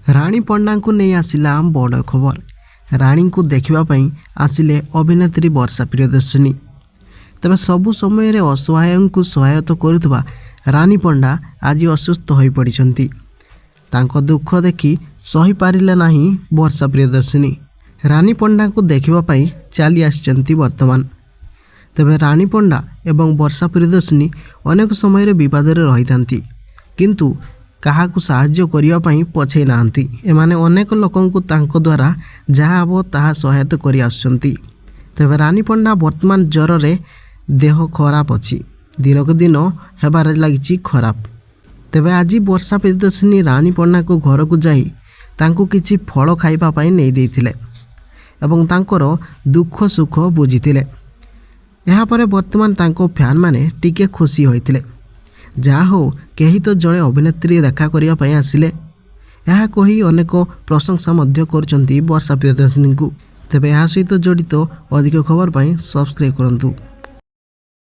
ରାଣୀ ପଣ୍ଡାଙ୍କୁ ନେଇ ଆସିଲା ବଡ଼ ଖବର। ରାଣୀଙ୍କୁ ଦେଖିବା ପାଇଁ ଆସିଲେ ଅଭିନେତ୍ରୀ ବର୍ଷା ପ୍ରିୟଦର୍ଶିନୀ। ତେବେ ସବୁ ସମୟରେ ଅସହାୟଙ୍କୁ ସହାୟତା କରୁଥିବା ରାନୀ ପଣ୍ଡା ଆଜି ଅସୁସ୍ଥ ହୋଇପଡ଼ିଛନ୍ତି। ତାଙ୍କ ଦୁଃଖ ଦେଖି ସହିପାରିଲେ ନାହିଁ ବର୍ଷା ପ୍ରିୟଦର୍ଶିନୀ। ରାନୀ ପଣ୍ଡାଙ୍କୁ ଦେଖିବା ପାଇଁ ଚାଲି ଆସିଛନ୍ତି ବର୍ତ୍ତମାନ। ତେବେ ରାଣୀ ପଣ୍ଡା ଏବଂ ବର୍ଷା ପ୍ରିୟଦର୍ଶିନୀ ଅନେକ ସମୟରେ ବିବାଦରେ ରହିଥାନ୍ତି, କିନ୍ତୁ କାହାକୁ ସାହାଯ୍ୟ କରିବା ପାଇଁ ପଛେଇ ନାହାନ୍ତି। ଏମାନେ ଅନେକ ଲୋକଙ୍କୁ ତାଙ୍କ ଦ୍ୱାରା ଯାହା ହେବ ତାହା ସହାୟତା କରି ଆସୁଛନ୍ତି। ତେବେ ରାନୀ ପଣ୍ଡା ବର୍ତ୍ତମାନ ଜ୍ୱରରେ ଦେହ ଖରାପ ଅଛି, ଦିନକୁ ଦିନ ହେବାରେ ଲାଗିଛି ଖରାପ। ତେବେ ଆଜି ବର୍ଷା ପ୍ରିୟଦର୍ଶିନୀ ରାନୀ ପଣ୍ଡାଙ୍କ ଘରକୁ ଯାଇ ତାଙ୍କୁ କିଛି ଫଳ ଖାଇବା ପାଇଁ ନେଇ ଦେଇଥିଲେ ଏବଂ ତାଙ୍କର ଦୁଃଖ ସୁଖ ବୁଝିଥିଲେ। ଏହାପରେ ବର୍ତ୍ତମାନ ତାଙ୍କ ଫ୍ୟାନ୍ମାନେ ଟିକେ ଖୁସି ହୋଇଥିଲେ। ଯାହା ହଉ, କେହି ତ ଜଣେ ଅଭିନେତ୍ରୀ ଦେଖା କରିବା ପାଇଁ ଆସିଲେ, ଏହା କହି ଅନେକ ପ୍ରଶଂସା ମଧ୍ୟ କରୁଛନ୍ତି ବର୍ଷା ପ୍ରିୟଦର୍ଶିନୀଙ୍କୁ। ତେବେ ଏହା ସହିତ ଜଡ଼ିତ ଅଧିକ ଖବର ପାଇଁ ସବସ୍କ୍ରାଇବ୍ କରନ୍ତୁ।